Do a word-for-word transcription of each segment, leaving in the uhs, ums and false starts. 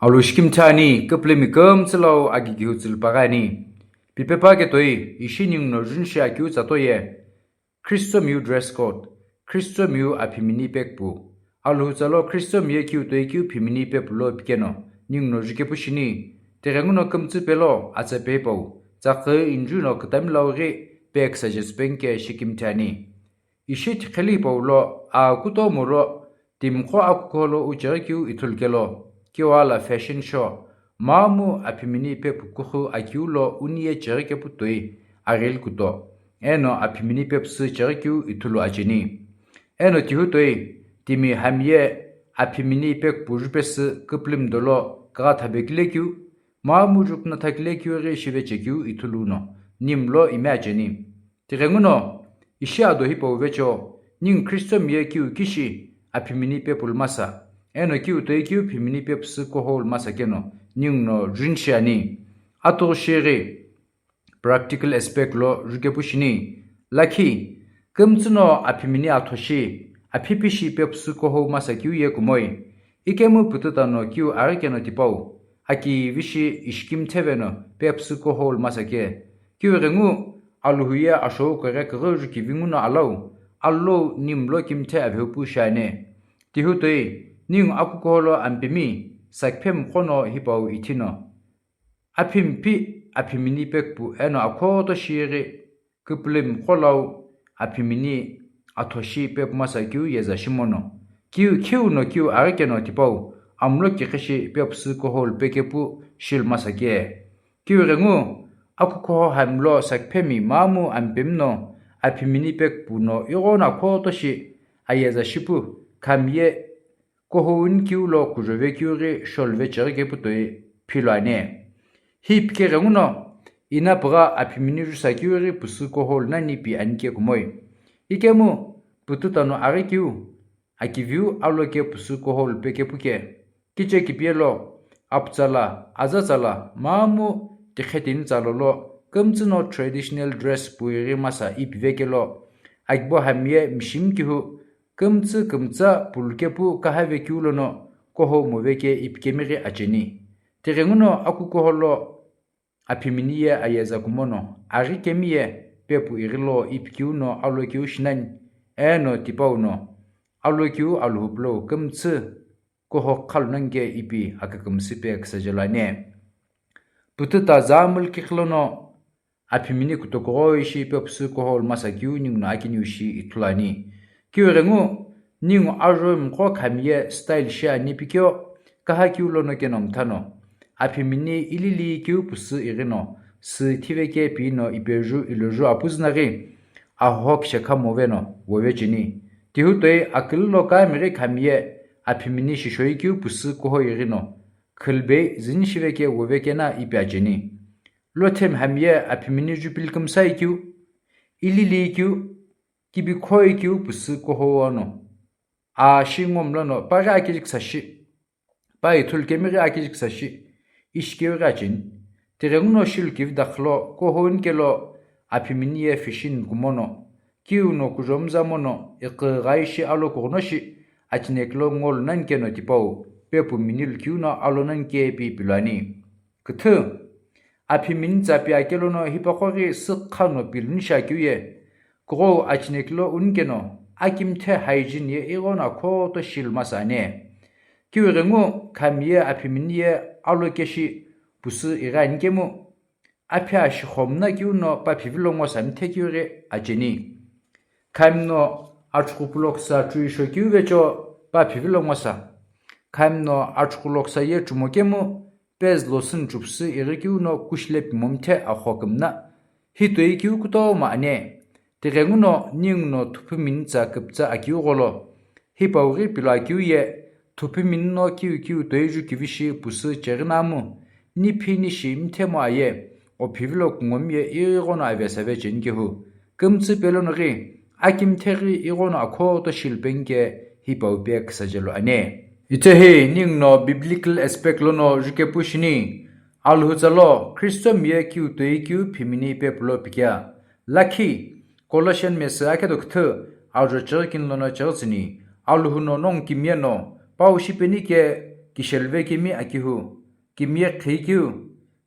Alu shikimthe ani, küpülümi kümtsü lau agighiu tsülupaghi ani. Pipepa ketoi, ishi ninguno junishi akeu tsato ye, Khristomiu dress code, Khristomiu aphimini pepu. Alhutsa lo Khristomi ye kiu toi kiu phimini pepu lo pikeno, ninguno jukepu shini, tighenguno kümtsü pelo atsa pepau, tsakü injuno kütami lau ghi peksa jesü penke shikimthe ani. Ishi thiqheli paulo, a kutomo lo, timqo akukuholo ucheghi kiu ithulu kelo, kiwala fashion show, mamu aphimini pepu kuxu akiu lo uni ye cheghi kepu toi, aghili kuto, eno aphimini pepu sü cheghi kiu ithulu acheni. Eno tihu toi, timi hami ye aphimini pepu jupesü küpülümi dolo kagha thabe kile kiu, mamu jukna thakile kiu ghi shive chekiu ithulu no, nimlo ime acheni. Tighenguno, ishi ado hipau vecho, ningu Khristomi ye kiu kishi aphimini pepu lu masa, eno kiu toi kiu phimini pepu sü kuhou lu masa keno, ninguno junishi ani. Atughushi ghi, practical aspect lo jukepu shini, lakhi, kümtsü no aphimini athoshi, aphipishi pepu sü kuhou masa kiu ye kumoi, ikemu pütüta no kiu aghi keno tipau, aki vishi ishikimtheve no pepu sü kuhou lu masa ke, kiu ghengu, Alhou ye ashou kughe kughe ju kivingu no alau, alou nimlo kimthe avehupu shiane. Tihu toi, ningu akukuholo ampemi, sakphemi qono hipau ithino. Aphimpi, aphimini pepu eno akhoto shighi, küpülümi qolau, aphimini athoshi pepu masa kiu yeza shimono. Kiu, kiu no kiu aghi keno tipau, amlo kikhishi pepu sü kuhou lu pekepu shilu masa ke. Kiu ghengu, akukuho hamlo sakphemi mamu ampemi no, aphimini pepu no ighono akhoto shi, ayeza shipu, khami ye, kuhou uni kiu lo kujove kiu ghi sholve cheghi kepu toi philo ani. Hi pike ghenguno, ina pügha aphimini jusa kiu ghi pusü kuhou lu nani pi ani ke kumoi. Ikemu, pütüta no aghi kiu, akiviu alo ke pusü kuhou lu pekepu ke. Kiche kipielo, aputsa la, azatsa la, mamu tikhetini tsa lolo, kümtsü no traditional dress puighi masa ipi vekelo, akibo hami ye mishimi kihu, kümtsü kümtsa pulukepu kahave kiu lono, kuhou move ke ipi kemi ghi acheni. Tighenguno akukuholo, aphimini ye ayeza kumono, aghi kemi ye pepu ighilo ipi kiu no alo kiu shinani, eno tipau no, alo kiu Alhou pulou kümtsü kuho khalu nani ke ipi akükümsü peksa jelo ani. Pütüta za mülki khilono, aphimini kutokughou ishi pepu sü kuhou lu masa kiu ninguno akiniu shi ithulu ani. Kiu ghengu, ningu ajo mqo khami ye style shi ani pikeo, kaha kiu lono keno mthano. Aphimini ilili kiu pusü ighino, sü thive ke pino ipeju iloju apuzü naghi, ahokishe kha move no, vove cheni. Tihu toi akülü lo kamighi khami ye, aphimini shishoi kiu pusü kuhou ighino, khülbei züni shive ke vove kena ipi acheni. Lothemi hami ye aphimini jupili kümsai kiu, ilili kiu, kibikhoi kiu pusü kuhou ano. A shi ngomlono, pa ghi akijiksa shi, pa ithulu kemi ghi akijiksa shi, ishikeu ghi acheni. Tighenguno shilu kivi dakhlo, kuhou uni kelo, aphimini ye fishin kumono, kiu no kujomza mono, iqighi shi alo kughuno shi, achinekilo ngolu nani keno tipau, pepu minilu kiu no alo nani ke ipi pilo ani. Küthü, aphimini tsa pi akelono hipaqo ghi sükha no piluni shi akeu ye, kughou achinekilo uni keno, akimthe hygiene ye ighono akhoto shilu masa ani. Kiu ghengu, khami ye aphimini ye alo keshi pusü ighi ani kemu, aphi ashi khomna kiu no pa phivilo ngo sa mthe kiu ghi acheni. Khami no achughu puloksa chuisho kiu vecho pa phivilo ngo sa. Khami no achughu loksa ye chumo kemu, pez lo sün chupsü ighi kiu no kushile pimo mthe akho kümna. Hi toi kiu kutomo ani. Tighenguno ninguno thuphu mini tsa küpütsa akiu gholo. Hipau ghi pilo akiu ye, thuphu mini no kiu kiu toi ju kivishi pusü cheghi namu, niphi nishi mthemo aye, o phivilo kungomi ye ighono avesa vecheni kehu. Kümtsü pelono ghi, akimthe ghi ighono akhoto shilu penke hipau peksa jelo ani. Itehi ninguno biblical aspect lono jukepu shini, Alhutsa lo Khristomi ye kiu toi kiu phimini pepu lo pikea. Lakhi, Colossian mesü akedo küthü, ajo chighi kini lono chighi tsüni, Alhou no nongu kimiye no, pau shipeni ke kishelve kemi akihu, kimiye qhikeu,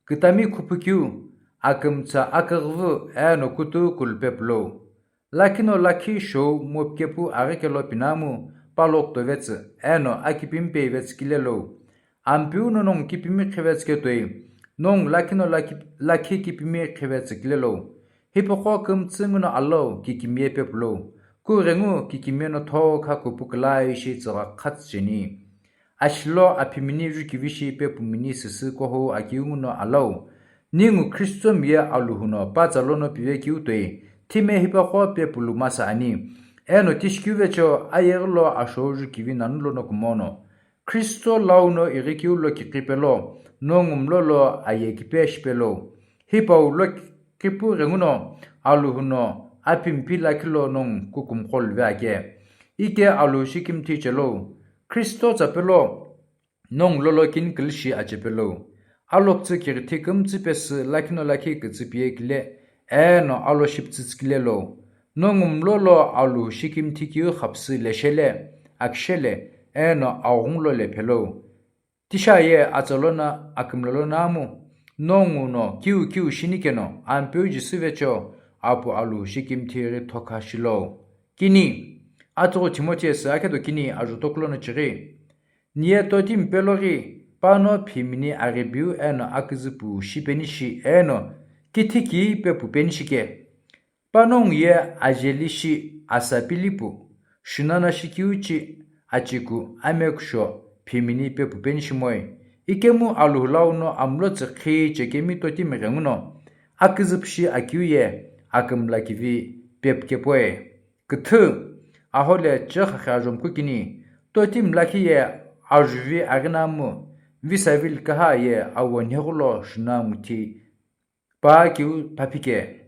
kütami khupukeu, akümtsa aküghüvü eno kutu kulpe pulou. Lakhi no lakhi shou mopikepu aghikelo pinamu palok tovetsü eno akipimi peivetsü kilelou. Ampeu no nongu kipimi qhivetsü ketoi, nongu lakhi no lakhi, lakhi kipimi qhivetsü kilelou. Hipaqo kümtsü nguno alou kikimiye pepulou. Kughengu kikimiye no thokha kupu külai shi tsügha khatsü cheni. Ashilo aphimini jukivishi pepumini süsü kohou akiu nguno alou. Ningu Khristomi ye Alhou no patsa lono pive kiu toi, thime hipaqo pepulu masa ani. Eno tishikeu vecho ayeghi lo ashou jukivi nanu lono kumono. Khristo lau no ighi kiu lo kiqi pelo, nongu mlolo aye kipe shipelo. Hipau lo qipu ghenguno, Alhou no apimpi lakhi lo nongu kukumqo luve ake. Ike Alhou shikimthi chelo, Khristo tsapelo, nongu lolo kinikülishi achepelo. Aloktsü kighithi kümtsü pesü lakhi no lakhi kütsü piye kile, eno alo shiptsütsü kilelo. Nongu mlolo Alhou shikimthi kiu khapsü leshele, akishele, eno aghungu lo lephelo. Tisha ye atsa lona akümlo lona amu, nongu no kiu kiu shini keno, Ampeu Jisü vecho, Apu Alhou shikimthi ghi thokha shilo. Kini, atughu Timothiyesü akedo kini ajutoku lono chighi. Niye totimi peloghi, pano phimini aghibiu eno aküzüpu shipeni shi eno, kithi ki pepu peni shike. Panongu ye ajeli shi asapilipu, shunana shikiuchi achiku amekusho phimini pepu penishimoi. Ikemu Alhou lau no amlo tsükhi chekemi totimi ghenguno, aküzüpshi akiu ye akümla kivi pepu kepoi. Küthü, ahole chekha khe ajomkukini, totimi lakhi ye ajuvi aghinamu, visavil kaha ye awo nheghulo shunamuthi pa kiu paphike.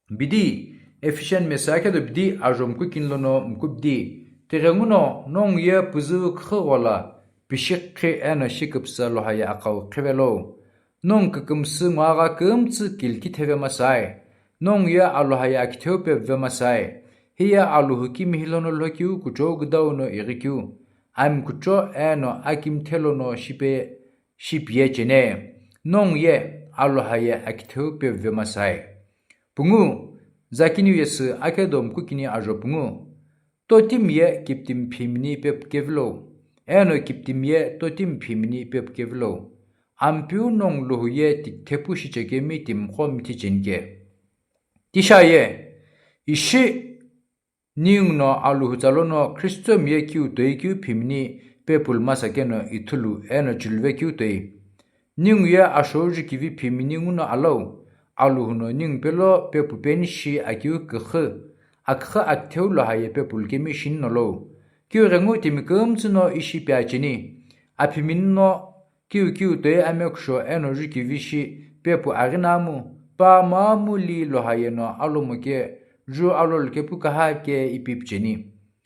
Bidi, Ephesian mesa khedo bidi ajomkukini lono mkubidi. Tighenguno nongu ye püzü küxü ghola, pishikhi eno shiküpsa lohaye aqau qhivelo. Nongu kükümsü nguagha kümtsü kilki theve masai. Nongu ye alohaye akitheu pevve masai. Hiye Alhou kimihi lono lokiu kuchou küdau no ighikiu. Ami kucho eno akimthe lono shipe shipiye chene, nongu ye alohaye akitheu pevve masai. Pungu, zakiniu yesü akedo mkukini ajo pungu. Totimi ye kiptimi phimini pepu kevilo, eno kiptimi ye totimi phimini pepu kevilo. Ampeu nongu luhu ye tikthepu shichekemi timiqo mithi chenike. Tisha ye, ishi Ningu no Alhou tsa lono Khristomi ye kiu toi kiu phimini pepulu masa keno ithulu eno chuluve kiu toi. Ningu ye ashou jukivi phimini nguno alau, Alhou no ningu pelo pepu peni shi akiu küxü, aküxü akitheu lohaye pepulu kemi shini nolo. Kiu ghengu timi kümtsü no ishi pi acheni. Aphimini no kiu kiu toi amekusho eno jukivi shi pepu aghinamu, pa mamu li lohaye no alomo ke ju alolu kepu kaha ke ipi picheni.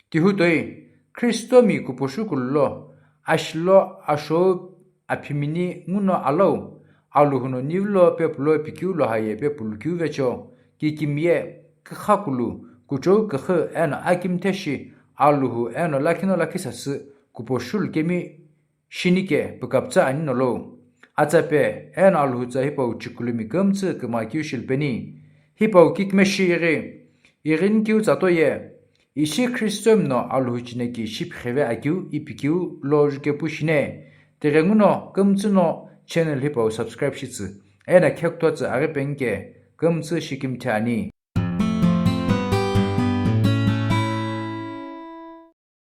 Tihu toi, Khristomi kuposhu kululo, ashilo ashou aphimini nguno alau, Alhou no nivilo pepulo pikiu lohaye pepulu kiu vecho, kikimiye, küxakulu, kuchou küxü eno akimthe shi, Alhou eno lakhi no lakhi sasü, kuposhu lukemi, shinike pükapütsa ani nolo. Atsape, eno Alhou tsa hipau chikulumi kümtsü küma kiu shilupeni. Hipau kikme shi ighi, ighini kiu tsa toye. Ishi Khristomi no Alhou chineki shiphive akiu ipi kiu lo jukepu shine. Tighenguno kümtsü no channel hipau subscribe shitsü. Eno khekutho tsü aghi penike kümtsü shikimthe ani.